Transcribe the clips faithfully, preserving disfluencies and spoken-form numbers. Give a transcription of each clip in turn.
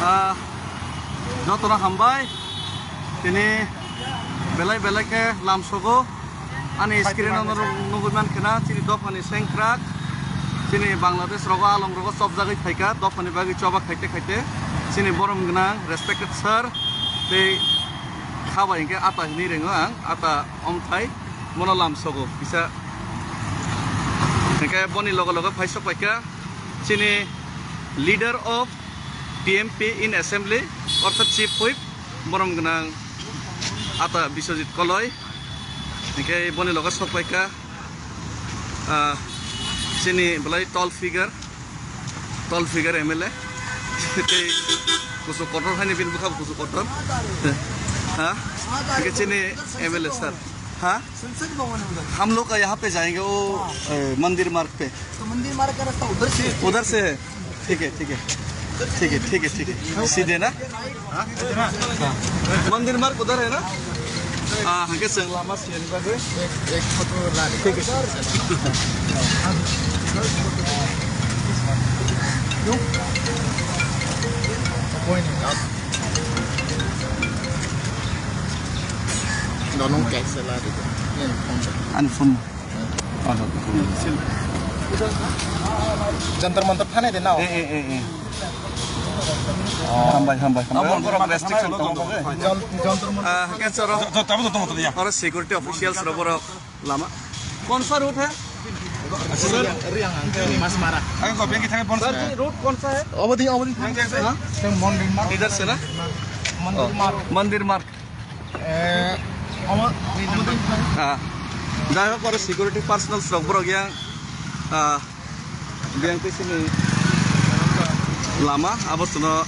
Ah, jotono hambai. Tini belai belai khe lamsogo. Ani screen-o norok nugui mankha na, chini dophani sengkrak. Chini Bangladesh rogo, along rogo chopjagwi phaikha, dophani bagwi choba khaite khaite. Chini borom gwnang, respected sir, tei khabai hinkhe ata hinwi ringo ang, ata omthai, bono lamsogo kisa. Hinkhe boni loge loge phaisok paikha chini leader of T M P in assembly, ortho chief whip, borom gwnang ata Biswajit Koloi. Hinkhe boni loge sok paikha, ah, chini belai tall figure, tall figure M L A. Tei kusu kotor haini bini bwkha bo kusu kotor. Ha? Hinkhe chini M L A sir. हाँ? संसद भवन है उधर। हम लोग का यहाँ पे जाएंगे, वो, हाँ। ए, मंदिर मार्ग पे। तो मंदिर मार्ग का रास्ता उधर से है। उधर से है। ठीक है, ठीक है। ठीक है, ठीक है, ठीक है। सीधे ना? हाँ। मंदिर मार्ग उधर है ना? हाँ, हाँ, कैसे? लामा से एक, एक फोटो ला ले। ठीक है। क्यों? कोई नहीं, आप Dono kaisa lari. Ani phone. Jantar Mantar thani de nao. Eh, eh, eh, eh. Hambai, hambai, hambai. Abo borok restriction tong. Jantar Mantar. Ah, ke sir. Oro security officials ro borok lama. कौन सा रूट है? Sir, Riang, Masmara. Ang ko bengi thang phone. Sir, route कौन सा है? Obodi, obodi. Idak sir, na? Mandir Marg. Mandir Marg. Eh, omo, omo din. Ah, jai hok, oro security personnel rok borok yang, ah, biyang twi sini lama, abo chwngno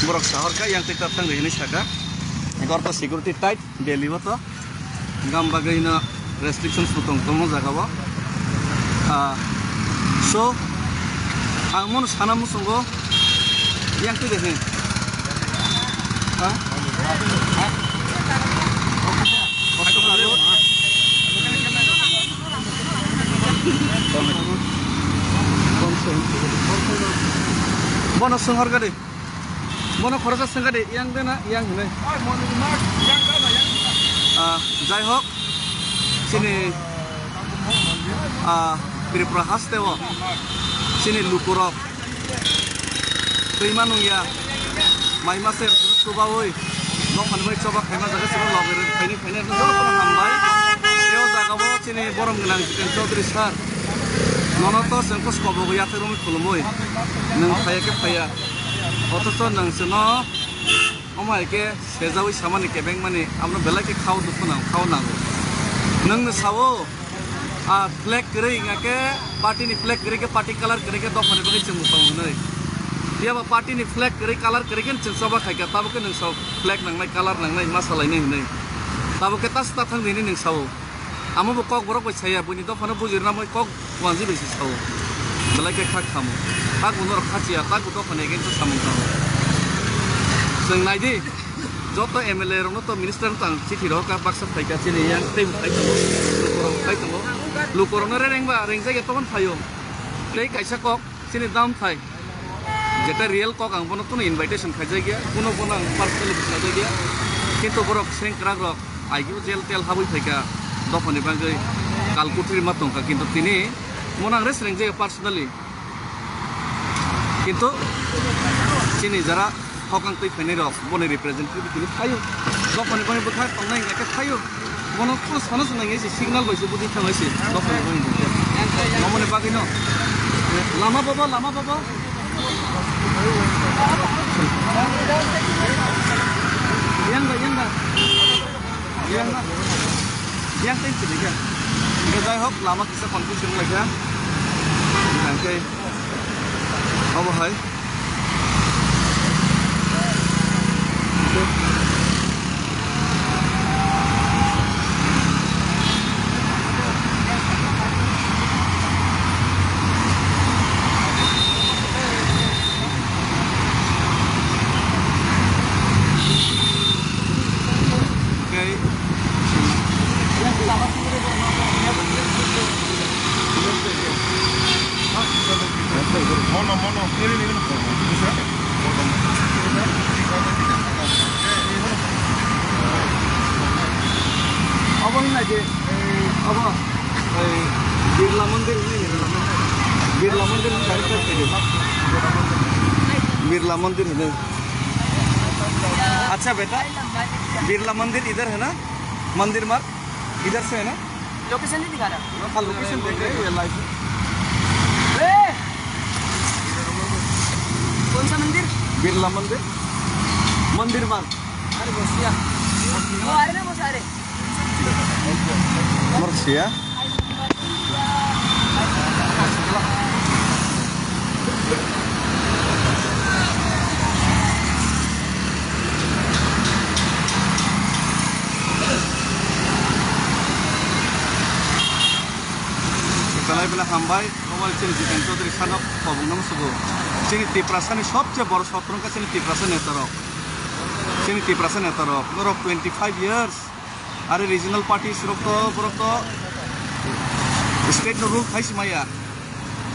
borok sahor kha, yang twi kwthang ri hinwi saka. Eko oro to security tight, Delhi o to. Gam bagwi no restrictions bo tong tongo jaga o. Ah, so, ang mono sana muchungo yang twi de he. Ha? Ha? Bono swng hor gadi. Bono khoroksa swngkha de, yang de na, yang hinwi. Ah, jai hok, chini, ah, Tripura haste o, chini lukurok, twi manung ya, mai mase chubawi, nok mani bai choba khaima jaga sini logwi phaini phaini jotono hambai. Teo jaga bo chini borom gwnang Jiten Chaudhary sir, nono to chwng koskobo yathai romwi khulumwi, nwng phaiya khe phaiya. Othocho nwng chwngno omo hai khe sejaui samani kebengmani, abono belai khe khao dukhu nang, khao nango. Nwngno sao, a flag kwrwi wngya khe party ni flag kwrwi khe party colour kwrwi khe dophani bagwi chwng mwsao hwnwi. Phiya ba party ni flag kwrwi colour kwrwi khe chwng choba khaikha, tabuk khe nwng sao flag nangnai, colour nangnai, ma salainai hwnwi. Tabuk khe tas ta thang di hinwi nwng sao. Amo bo kok borok bai saya, buini dophano bujirna moi kok wanji bai se sao. Belai khe kha khamo. Tago norok khachiya, tago dophani against o samung tamo. Chwng nai di, joto M L A rokno to minister no tang chithi rohor kha, baksa phai kha chini yang tei bo phai tongo. Lukorok phai tongo. Lukorokno rereng ba rengjakya tokon phaio. Tei kaisa kok chini dam thai. Jeta real kok ang bono kuno invitation khaijak ya, kuno bono ang personally bo sajak ya. Kintu borok sengkrak rok aigio jail tel habwi phaikha, dophani bagwi kalkuthri ma tongkha, kintu tini bono ang rest ringjak ya personally. Kintu chini jara hokang twi phainai rok boni representative tini phaio, dophani bagwi bwkha tongnai hwnkhe phaio. Bono kunu sana se nangya se signal bai se budi thang se dophani bagwi. Nomoni bagwi no. Lama baba, lama baba. Yang ba, yang ba. Yang ba. Yang tei sini ka. Jai hok, lama kisa confusion lagi ya. Yang tei. Obo hai. Mono, mono, Abo, ei, Birla Mandir hinwi, Birla Mandir hinwi direct khaidi. Birla Mandir hinwi. Acha beta, Birla Mandir idhar hai na? Mandir marg idhar se hai na? Location nahi dikha raha. Ha, location dekh rahe hain, ye live. ए! कौन सा मंदिर? Birla Mandir. Mandir marg. अरे, वो आ रहे ना, वो सारे। Marg sia. Belai belai hambai, obo chini Jiten Chaudhary sanok kobong nang sugo. Chini Tiprasa ni sobse boro sotro wngkha chini Tiprasa neta rok. Chini Tiprasa neta rok, norok twenty five years. Are regional parties rok to, borok to state no rule khai si maya.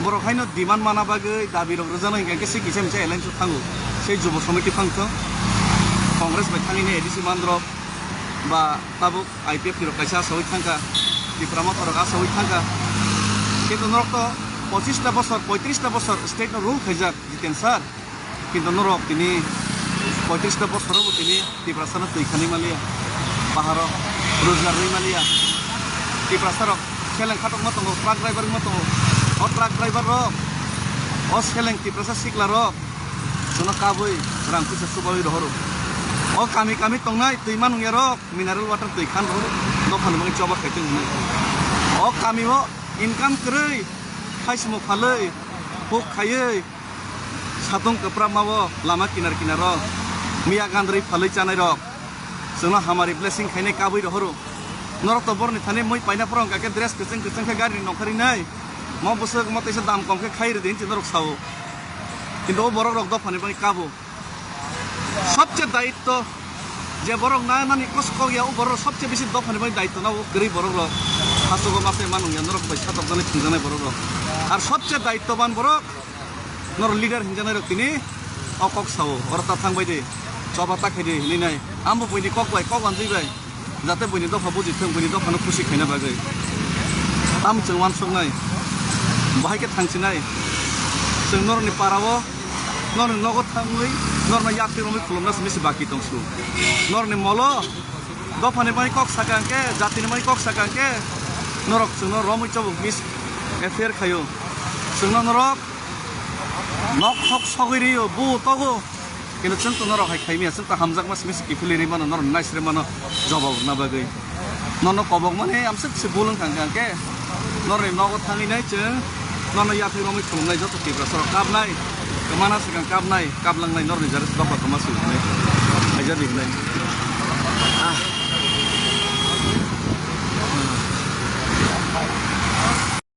Borok haino demand mana bagwi dabi rok rwjano hinkhe se kisa misa alliance o thango. Sei Jubo Samiti phang thung, Congress bai thangwi ni A D C mandrok ba tabuk I P F T rok kaisa asawi thangkha, Tipra Motha rok asawi thangkha. Kintu norok to pochis ta bosor, poitris ta bosor state no rule khaijak Jiten sir. Kintu norok tini poitris ta bosorobo tini Tiprasano twi khanwi maliya, paharo rojgar rwi maliya. Tiprasarok seleng khatokma tongo, truck driver wngma tongo. O truck driver rok, o seleng Tiprasa sikla rok, chwngno kabwi rang puisa chubawi rohoro. O kami kami tongnai twi manungya rok, mineral water twi khan rohoro, dophani bagwi choba khai tong hwnwi. O kami o income kwrwi, phaisimo phalwi, huk khaiwi, Satung kwpramao lama kinar kinaro miya gandrwi phalwi chanairok chwngno hamari blessing khainai kabwi rohoro. Norok to borokni thani mui paina phoro hwnkha khe dress kwchwng kwchwng khe gari ni nongkha rinai. Mo bwswk mo teisa dam kom khe khai rwdi hinwi norok sao. Kintu o borok rok dophani bagwi kabo. Sobse daitto je borok na nani kos kok ya o borok sobse bisi dophani bagwi daitto na o kwrwi borok rok. Hasogo masai manung ya norok bai satok jani thwngjaknai borok rok. Ar sobse daittoban borok. Nor leader hinjaknai rok tini o kok sao, oro ta thang bai di, choba ta khai di hinwi nai. Ambo buini kok bai, kok wanjwi bai, jate buini dopha buji thung, buini dophano khusi khaina bagwi. Tam chwng wansuknai, bahai khe thangsinai. Chwng norni parao, norni nogo thangwi, norno yakti romwi khulumna simi se baki tongsu. Norni molo, dophani bai kok saka hwnkhe, jatini bai kok saka hwnkhe, norok chwngno romwi chobo mis affair khaio. Chwngno norok Nok thok sogwi rio, bu togo. Kintu chwng to norok hai khai maya, chwng to hamjakma simi se kiphilwi rwi mano, norok naisre mano, jobab rwna bagwi. Nono kobok mani amswk se bul wngkha hwnkhe, norokni nogo thangwi nai chwng, nono yathwi romwi khulumnai joto Tiprasa rok kapnai, kwmana swkang kapnai, kaplangnai norokni jari dopha kwma swinai. Haijadi hinai.